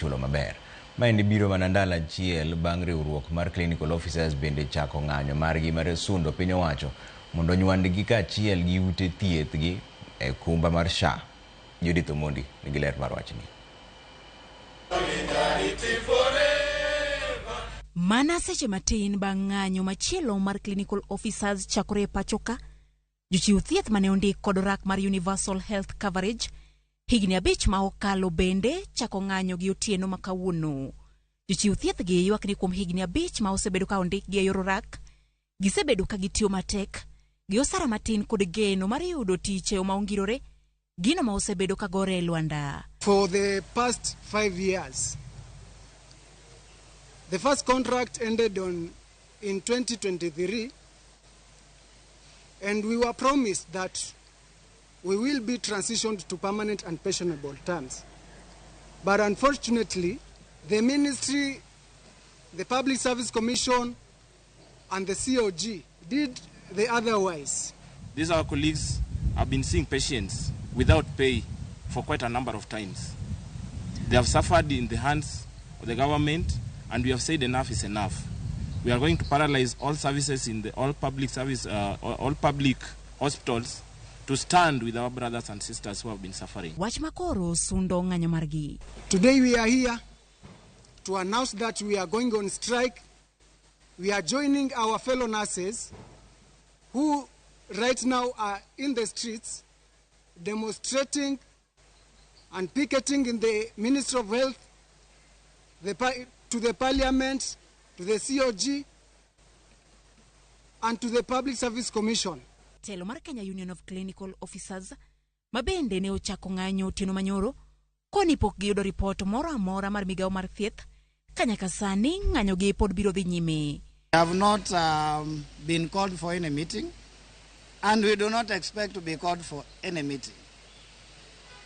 Chulo maber. Maendi biro mana ndalo achiel bang' riwruok mar Clinical Officers bende chako ng'anyo margi mar sundo piny owacho mondo onywandgi kaachiel gi ute thieth gi e kumba mar SHA. Judith Omondi nigi ler mar wachni. Mana seche matin bang' ng'anyo machielo mar Clinical Officers chakore e pachoka, jochiw thieth mane ondik kod orak mar Universal Health Coverage higni 5 ma okalo bende chako ng'anyo gi otieno ma kawuono. Jochiw thieth gi ywak ni kuom higni 5 ma osebedo ka ondikgi e yor orak, gisebedo ka gitiyo matek, gi osara matin kod geno mar yudo tich e yo ma ongirore, gino ma osebedo ka gore e lwanda. For the past 5 years, the first contract ended in 2023, and we were promised that we will be transitioned to permanent and pensionable terms. But unfortunately, the ministry, the Public Service Commission, and the COG did the otherwise. These our colleagues have been seeing patients without pay for quite a number of times. They have suffered in the hands of the government, and we have said enough is enough. We are going to paralyze all services in the all public service, all public hospitals to stand with our brothers and sisters who have been suffering. Wach makoro sundo ng'anyo margi. Today we are here to announce that we are going on strike. We are joining our fellow nurses who right now are in the streets demonstrating and picketing in the Ministry of Health, to the Parliament, to the COG, and to the Public Service Commission. Telo mar Kenya Union of Clinical Officers ma bende ne ochako ng'anyo otieno manyoro koni pok giyudo ripot moro amora mar migawo mar thieth ka nyaka sani ng'anyo gi pod biro dhi nyime. We have not been called for any meeting, and we do not expect to be called for any meeting,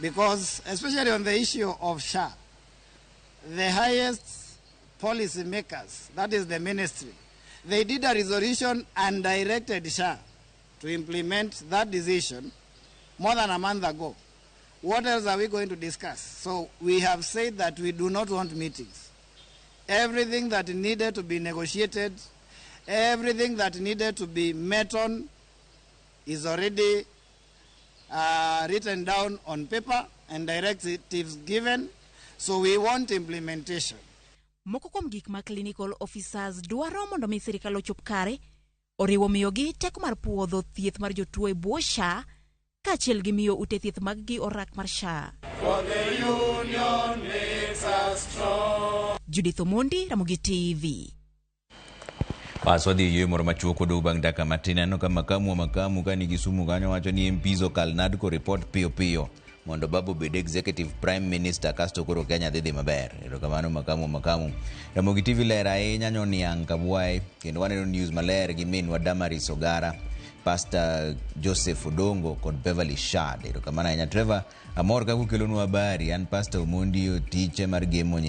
because especially on the issue of SHA, the highest policy makers, that is the ministry, they did a resolution and directed SHA to implement that decision more than a month ago. What else are we going to discuss? So we have said that we do not want meetings. Everything that needed to be negotiated, everything that needed to be met on is already written down on paper and directives given. So we want implementation. Moko kuom gik ma clinical officers dwaro mondo mi sirikal ochop kare oriwo miyogi teko mar puodho thieth mar jotuo e bwo SHA kaachiel gi miyo ute thieth mag-gi orak mar SHA. Judith Omondi, Ramogi TV. Bas wadhi e yueyo moro machuok waduogo bang' dakika matin. Aneno ka makamu wa makamu ka nigi sumu kanyo wacho ni MPs okal NADCO report piyo piyo mondo Babu obed executive prime minister kasto koro Kenya dhi dhi maber. Erokamano makamu wa makamu. Ramogi TV ler ahinya nyoniang' Kabwaye kendo waneno news maler gi minwa Damaris Ogara, Pastor Joseph Odongo kod Beverly Shad. Erokamano ahinya Trevor, amor kaka ukelonwa habari. An Pastor Omondi Otiche mar Gemo.